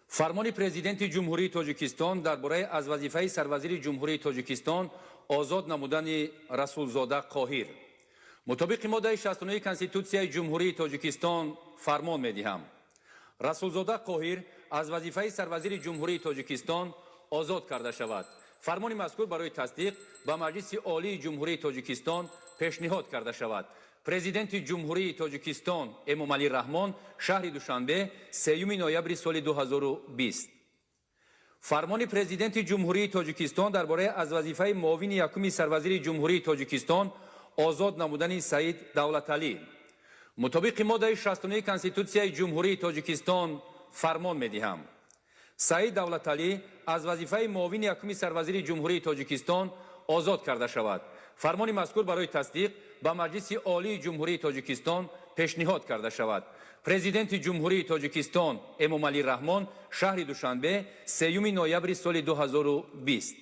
Фармони Президенти Ҷумҳурии Тоҷикистон дар бораи аз вазифаи сарвазири Ҷумҳурии Тоҷикистон озод намудани Расулзода Қоҳир. Мутобиқи моддаи 69 Конститутсияи Ҷумҳурии Тоҷикистон фармон медиҳам. Расулзода Қоҳир аз вазифаи сарвазири Ҷумҳурии Тоҷикистон озод карда шавад. Фармони мазкур барои тасдиқ ба Маҷлиси Олии Ҷумҳурии Тоҷикистон пешниҳод карда шавад. Президенти Ҷумҳурии Тоҷикистон Эмомалӣ Раҳмон, шаҳри Душанбе, 3 ноябри соли 2020. Фармони Президенти Ҷумҳурии Тоҷикистон дар бораи аз вазифаи муовини якуми сарвазири Ҷумҳурии Тоҷикистон озод намудани Саид Давлаталӣ. Мутобиқи моддаи 69 Конститутсияи Ҷумҳурии Тоҷикистон фармон медиҳам. Саид Давлаталӣ аз вазифаи муовини якуми сарвазири Ҷумҳурии Тоҷикистон озод карда шавад. Фармони мазкур барои тасдиқ ба Маҷлиси Олии Ҷумҳурии Тоҷикистон пешниҳод карда шавад. Президенти Ҷумҳурии Тоҷикистон Эмомалӣ Раҳмон, шаҳри Душанбе, 3 ноябри соли 2020.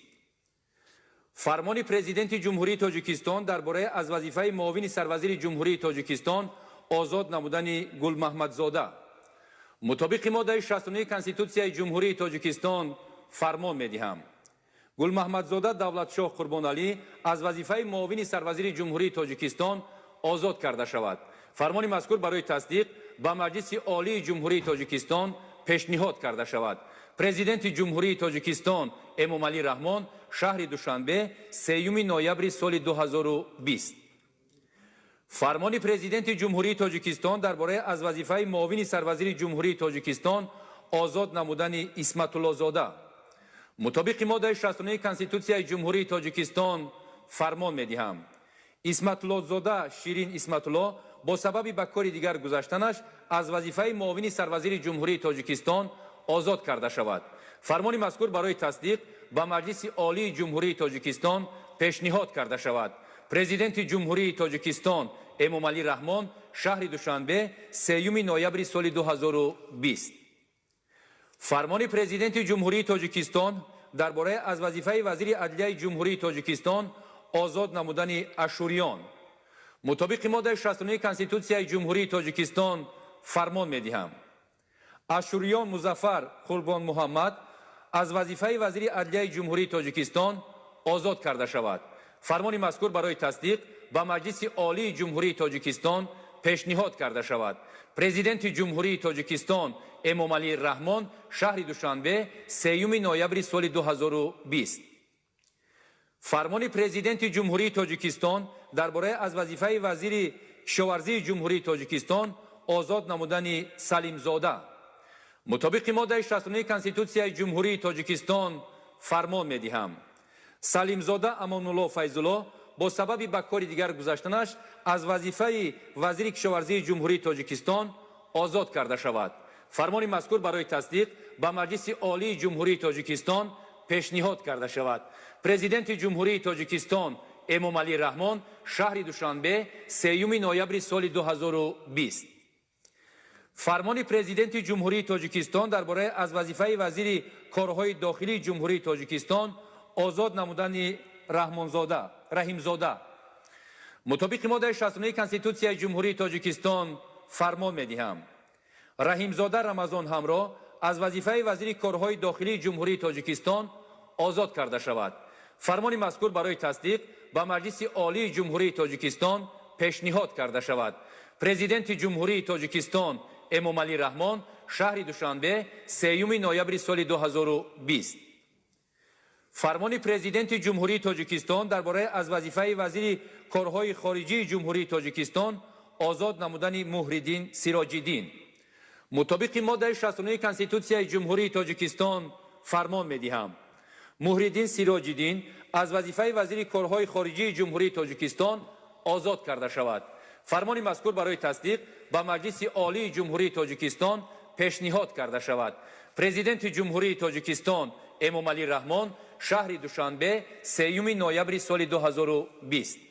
Фармони Президенти Ҷумҳурии Тоҷикистон дар бораи аз вазифаи муовини сарвазири Ҷумҳурии Тоҷикистон озод намудани Гулмаҳмадзода. Мутобиқи моддаи 69 Конститутсияи Ҷумҳурии Тоҷикистон фармон медиҳам. Гулмаҳмадзода Давлатшоҳ Қурбоналӣ аз вазифаи муовини сарвазири Ҷумҳурии Тоҷикистон озод карда шавад. Фармони мазкур барои тасдиқ ба Маҷлиси Олии Ҷумҳурии Тоҷикистон пешниҳод карда шавад. Президенти Ҷумҳурии Тоҷикистон Эмомалӣ Раҳмон, шаҳри Душанбе, 3 ноябри соли 2020. Фармони Президенти Ҷумҳурии Тоҷикистон дар бораи аз вазифаи муовини сарвазири Ҷумҳурии Тоҷикистон озод намудани Исматуллозода. Мутобиқи моддаи 69 Конститутсияи Ҷумҳурии Тоҷикистон фармон медиҳам. Исматуллозода Ширин Исматулло бо сабаби ба кори дигар гузаштанаш аз вазифаи муовини сарвазири Ҷумҳурии Тоҷикистон озод карда шавад. Фармони мазкур барои тасдиқ ба Маҷлиси Олии Ҷумҳурии Тоҷикистон пешниҳод карда шавад. Президенти Ҷумҳурии Тоҷикистон Эмомалӣ Раҳмон, шаҳри Душанбе, 3 ноябри соли 2020. Фармони Президенти Ҷумҳурии Тоҷикистон дар бораи аз вазифаи вазири адлияи Ҷумҳурии Тоҷикистон озод намудани Ашуриён. Мутобиқи моддаи 69 Конститутсияи Ҷумҳурии Тоҷикистон фармон медиҳам. Ашуриён Музаффар Қурбонмуҳаммад аз вазифаи вазири адлияи Ҷумҳурии Тоҷикистон озод карда шавад. Фармони мазкур барои тасдиқ ба Маҷлиси Олии Ҷумҳурии Тоҷикистон пешниҳод карда шавад. Президенти Ҷумҳурии Тоҷикистон Эмомалӣ Раҳмон, шаҳри Душанбе, 3 ноябри соли 2020. Фармони Президенти Ҷумҳурии Тоҷикистон дар бораи аз вазифаи вазири кишоварзии Ҷумҳурии Тоҷикистон озод намудани Салимзода. Мутобиқи моддаи 69 Конститутсияи Ҷумҳурии Тоҷикистон фармон медиҳам. Салимзода Амонулло Файзулло бо сабаби ба кори дигар гузаштанаш аз вазифаи вазири кишоварзии Ҷумҳурии Тоҷикистон озод карда шавад. Фармони мазкур барои тасдиқ ба Маҷлиси Олии Ҷумҳурии Тоҷикистон пешниҳод карда шавад. Президенти Ҷумҳурии Тоҷикистон Эмомалӣ Раҳмон, шаҳри Душанбе, 3 ноябри соли 2020. Фармони Президенти Ҷумҳурии Тоҷикистон дар бораи аз вазифаи вазири корҳои дохилии Ҷумҳурии Тоҷикистон озод намудани Раҳмонзода, Раҳимзода. Мутобиқи моддаи 69 Конститутсияи Ҷумҳурии Тоҷикистон фармон медиҳам. Раҳимзода Рамазон Ҳамроҳ аз вазифаи вазири корҳои дохилии Ҷумҳурии Тоҷикистон озод карда шавад. Фармони мазкур барои тасдиқ ба Маҷлиси Олии Ҷумҳурии Тоҷикистон пешниҳод карда шавад. Президенти Ҷумҳурии Тоҷикистон Эмомалӣ Раҳмон, шаҳри Душанбе, 3 ноябри соли 2020. Фармони Президенти Ҷумҳурии Тоҷикистон дар бораи аз вазифаи вазири корҳои хориҷии Ҷумҳурии Тоҷикистон озод намудани Муҳриддин Сироҷиддин. Мутобиқи моддаи 69 Конститутсияи Ҷумҳурии Тоҷикистон фармон медиҳам. Муҳриддин Сироҷиддин аз вазифаи вазири корҳои хориҷии Ҷумҳурии Тоҷикистон озод карда шавад. Фармони мазкур барои тасдиқ ба Маҷлиси Олии Ҷумҳурии Тоҷикистон пешниҳод карда шавад. Президенти Ҷумҳурии Тоҷикистон Эмомалӣ Раҳмон, шаҳри Душанбе, 3 ноябри соли 2020.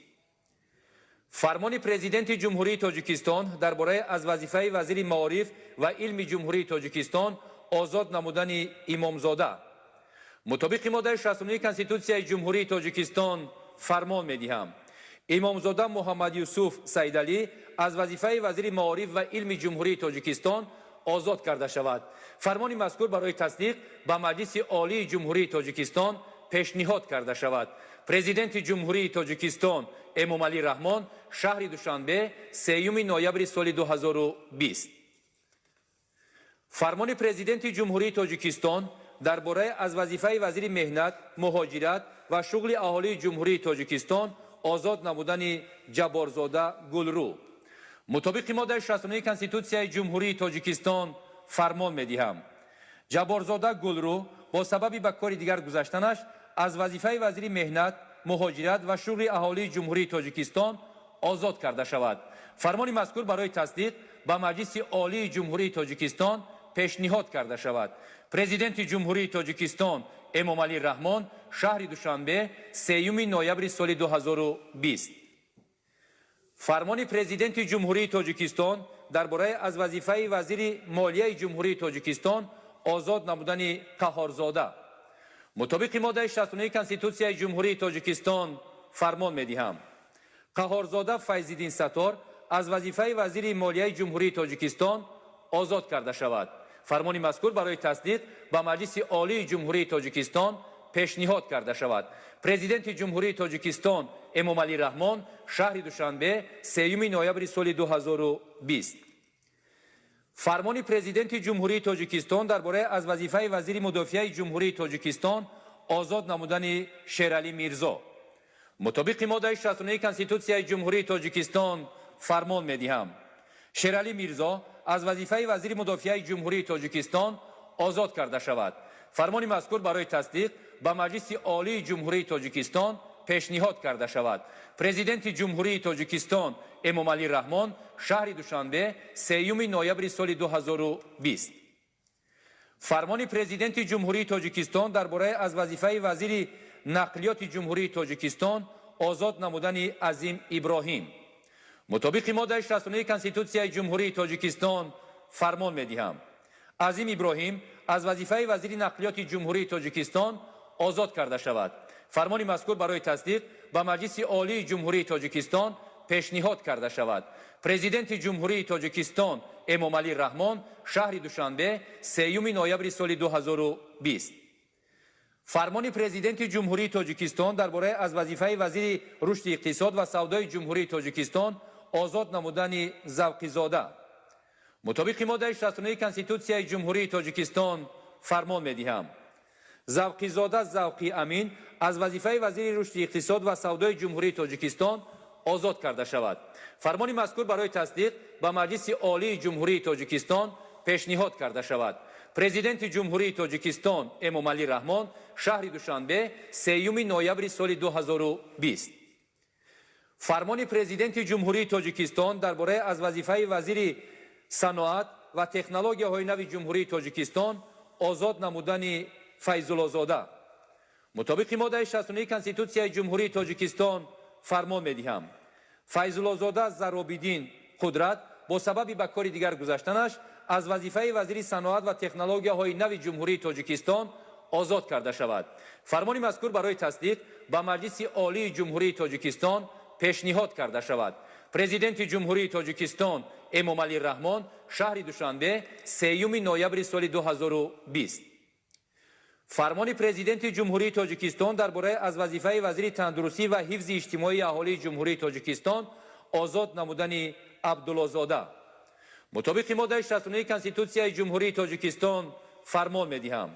Фармони Президенти Ҷумҳурии Тоҷикистон дар бораи аз вазифаи вазири маориф ва илми Ҷумҳурии Тоҷикистон озод намудани Имомзода. Мутобиқи моддаи 69 Конститутсияи Ҷумҳурии Тоҷикистон фармон медиҳам. Имомзода Муҳаммад Юсуф Саидалӣ аз вазифаи вазири маориф ва илми Ҷумҳурии Тоҷикистон озод карда шавад. Фармони мазкур барои тасдиқ ба Маҷлиси Олии Ҷумҳурии Тоҷикистон пешниҳод карда шавад. Президенти Ҷумҳурии Тоҷикистон Эмомалӣ Раҳмон, шаҳри Душанбе, 3 ноябри соли 2020. Фармони Президенти Ҷумҳурии Тоҷикистон дар бораи аз вазифаи вазири меҳнат, муҳоҷират ва шуғли аҳолии Ҷумҳурии Тоҷикистон озод намудани Ҷабборзода Гулрӯ. Мутобиқи моддаи 69 Конститутсияи Ҷумҳурии Тоҷикистон фармон медиҳам. Ҷабборзода Гулрӯ бо сабаби ба кори дигар гузаштанаш аз вазифаи вазири меҳнат, муҳоҷират ва шуғли аҳолии Ҷумҳурии Тоҷикистон озод карда шавад. Фармони мазкур барои тасдиқ ба Маҷлиси Олии Ҷумҳурии Тоҷикистон пешниҳод карда шавад. Президенти Ҷумҳурии Тоҷикистон Эмомалӣ Раҳмон, шаҳри Душанбе, 3 ноябри соли 2020. Фармони Президенти Ҷумҳурии Тоҷикистон дар бораи аз вазифаи вазири молияи Ҷумҳурии Тоҷикистон озод намудани Қаҳорзода. Мутобиқи моддаи 69 Конститутсияи Ҷумҳурии Тоҷикистон фармон медиҳам. Қаҳорзода Файзиддин Саттор аз вазифаи вазири молияи Ҷумҳурии Тоҷикистон озод карда шавад. Фармони мазкур барои тасдиқ ба Маҷлиси Олии Ҷумҳурии Тоҷикистон пешниҳод карда шавад. Президенти Ҷумҳурии Тоҷикистон Эмомалӣ Раҳмон, шаҳри Душанбе, 3 ноябри соли 2020. Фармони Президенти Ҷумҳурии Тоҷикистон дар бораи аз вазифаи вазири мудофиаи Ҷумҳурии Тоҷикистон озод намудани Шералӣ Мирзо. Мутобиқи моддаи 69 Конститутсияи Ҷумҳурии Тоҷикистон фармон медиҳам. Шералӣ Мирзо аз вазифаи вазири мудофиаи Ҷумҳурии Тоҷикистон озод карда шавад. Фармони мазкур барои тасдиқ ба Маҷлиси Олии Ҷумҳурии Тоҷикистон пешниҳод карда шавад. Президенти Ҷумҳурии Тоҷикистон Эмомалӣ Раҳмон, шаҳри Душанбе, 3 ноябри соли 2020. Фармони Президенти Ҷумҳурии Тоҷикистон дар бораи аз вазифаи вазири нақлиёти Ҷумҳурии Тоҷикистон озод намудани Азим Иброҳим. Мутобиқи моддаи 69 Конститутсияи Ҷумҳурии Тоҷикистон фармон медиҳам. Азим Иброҳим аз вазифаи вазири нақлиёти Ҷумҳурии Тоҷикистон озод карда шавад. Фармони мазкур барои тасдиқ ба Маҷлиси Олии Ҷумҳурии Тоҷикистон пешниҳод карда шавад. Президенти Ҷумҳурии Тоҷикистон Эмомалӣ Раҳмон, шаҳри Душанбе, 3 ноябри соли 2020. Фармони Президенти Ҷумҳурии Тоҷикистон дар бораи аз вазифаи вазири рушди иқтисод ва савдои Ҷумҳурии Тоҷикистон озод намудани Завқизода. Мутобиқи моддаи 69 Конститутсияи Ҷумҳурии Тоҷикистон фармон медиҳам. Завқизода Завқи Амин аз вазифаи вазири рушди иқтисод ва савдои Ҷумҳурии Тоҷикистон озод карда шавад. Фармони мазкур барои тасдиқ ба Маҷлиси Олии Ҷумҳурии Тоҷикистон пешниҳод карда шавад. Президенти Ҷумҳурии Тоҷикистон Эмомалӣ Раҳмон, шаҳри Душанбе, 3 ноябри соли 2020. Фармони Президенти Ҷумҳурии Тоҷикистон дар бораи аз вазифаи вазири саноат ва технологияҳои нави Ҷумҳурии Тоҷикистон озод намудани Файзуллозода. Мутобиқи моддаи 69 Конститутсияи Ҷумҳурии Тоҷикистон фармон медиҳам. Файзуллозода Заробиддин Қудрат бо сабаби ба кори дигар гузаштанаш аз вазифаи вазири саноат ва технологияҳои нави Ҷумҳурии Тоҷикистон озод карда шавад. Фармони мазкур барои тасдиқ ба Маҷлиси Олии Ҷумҳурии Тоҷикистон пешниҳод карда шавад. Президенти Ҷумҳурии Тоҷикистон Эмомалӣ Раҳмон, шаҳри Душанбе, 3 ноябри соли 2020. Фармони Президенти Ҷумҳурии Тоҷикистон дар бораи аз вазифаи вазири тандурустӣ ва ҳифзи иҷтимоии аҳолии Ҷумҳурии Тоҷикистон озод намудани Абдуллозода. Мутобиқи моддаи 69 Конститутсияи Ҷумҳурии Тоҷикистон фармон медиҳам.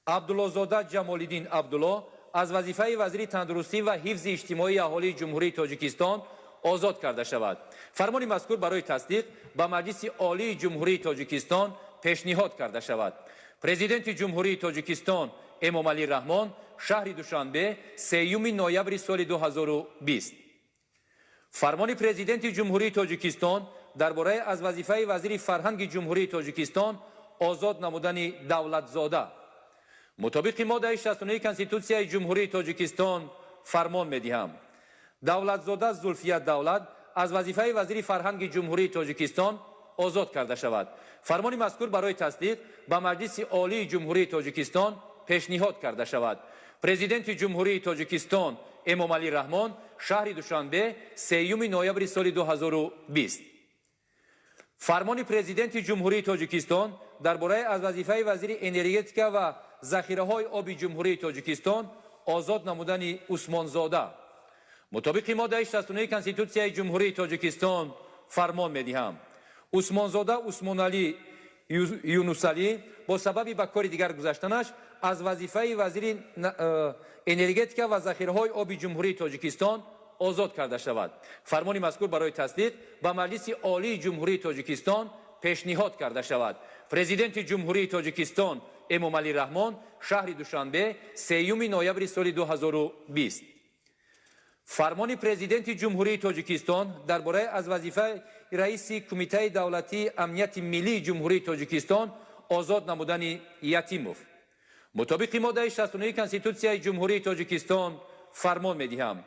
Абдуллозода Ҷамолиддин Абдулло аз вазифаи вазири тандурустӣ ва ҳифзи иҷтимоии аҳолии Ҷумҳурии Тоҷикистон озод карда шавад. Фармони мазкур барои тасдиқ ба Маҷлиси Олии Ҷумҳурии Тоҷикистон пешниҳод карда шавад. Президенти Ҷумҳурии Тоҷикистон Эмомалӣ Раҳмон, шаҳри Душанбе, 3 ноябри соли 2020. Фармони Президенти Ҷумҳурии Тоҷикистон дар бораи аз вазифаи вазири фарҳанги Ҷумҳурии Тоҷикистон озод намудани Давлатзода. Мутобиқи моддаи 69 Конститутсияи Ҷумҳурии Тоҷикистон фармон медиҳам. Давлатзода Зулфия Давлат аз вазифаи вазири фарҳанги Ҷумҳурии Тоҷикистон озод карда шавад. Фармони мазкур барои тасдиқ ба Маҷлиси Олии Ҷумҳурии Тоҷикистон пешниҳод карда шавад. Президенти Ҷумҳурии Тоҷикистон Эмомалӣ Раҳмон, шаҳри Душанбе, 3 ноябри соли 2020. Фармони Президенти Ҷумҳурии Тоҷикистон дар бораи аз вазифаи вазири энергетика ва захираҳои оби Ҷумҳурии Тоҷикистон озод намудани Усмонзода. Мутобиқи моддаи 69 Конститутсияи Ҷумҳурии Тоҷикистон фармон медиҳам: Усмонзода Усмоналӣ Юнусалӣ бо сабаби ба кори дигар гузаштанаш аз вазифаи вазири энергетика ва захираҳои оби Ҷумҳурии Тоҷикистон озод карда шавад. Фармони мазкур барои тасдиқ ба Маҷлиси Олии Ҷумҳурии Тоҷикистон пешниҳод карда шавад. Президенти Ҷумҳурии Тоҷикистон Эмомалӣ Раҳмон, шаҳри Душанбе, 3 ноябри соли 2020. Фармони Президенти Ҷумҳурии Тоҷикистон дар бораи аз вазифаи раиси Кумитаи давлатии амнияти миллии Ҷумҳурии Тоҷикистон озод намудани Ятимов. Мутобиқи моддаи 69 Конститутсияи Ҷумҳурии Тоҷикистон фармон медиҳам: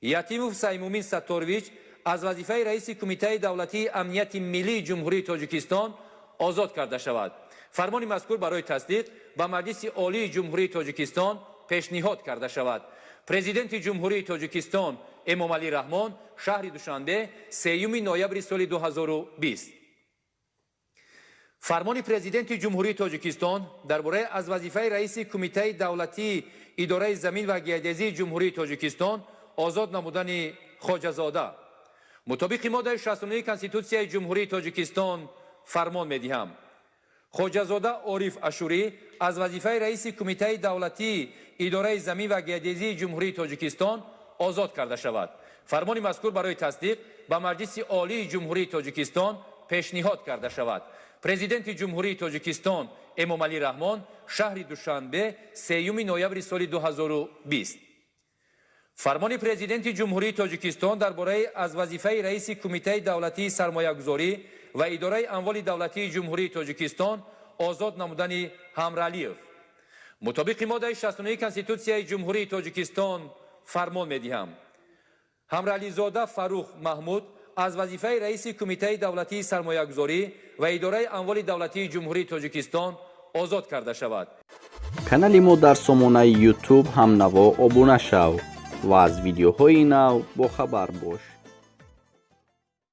Ятимов Саймумин Сатторович аз вазифаи раиси Кумитаи давлатии амнияти миллии Ҷумҳурии Тоҷикистон озод карда шавад. Фармони мазкур барои тасдиқ ба Маҷлиси Олии Ҷумҳурии Тоҷикистон пешниҳод карда шавад. Президенти Ҷумҳурии Тоҷикистон Эмомалӣ Раҳмон, шаҳри Душанбе, 3 ноябри соли 2020. Фармони Президенти Ҷумҳурии Тоҷикистон дар бораи аз вазифаи раиси Кумитаи давлатии идораи замин ва геодезии Ҷумҳурии Тоҷикистон озод намудани Хоҷазода. Мутобиқи моддаи 69 Конститутсияи Ҷумҳурии Тоҷикистон фармон медиҳам: Хоҷазода Ориф Ашурӣ аз вазифаи раиси Кумитаи давлатии идораи замин ва геодезии Ҷумҳурии Тоҷикистон озод карда шавад. Фармони мазкур барои тасдиқ ба Маҷлиси Олии Ҷумҳурии Тоҷикистон пешниҳод карда шавад. Президенти Ҷумҳурии Тоҷикистон Эмомалӣ Раҳмон, шаҳри Душанбе, 3 ноябри соли 2020. Фармони Президенти Ҷумҳурии Тоҷикистон дар бораи аз вазифаи раиси Кумитаи давлатии сармоягузорӣ ва идораи амволи давлатии Ҷумҳурии Тоҷикистон озод намудани Ҳамралиев. Мутобиқи моддаи 69 Конститутсияи Ҷумҳурии Тоҷикистон фармон медиҳам: Ҳамрализода Фаррух Маҳмуд аз вазифаи раиси Кумитаи давлатии сармоягузорӣ ва идораи амволи давлатии Ҷумҳурии Тоҷикистон озод карда шавад. Канали мо дар сомонаи YouTube «Ҳамнаво» обуна шав ва аз видеоҳои нав бохабар бош.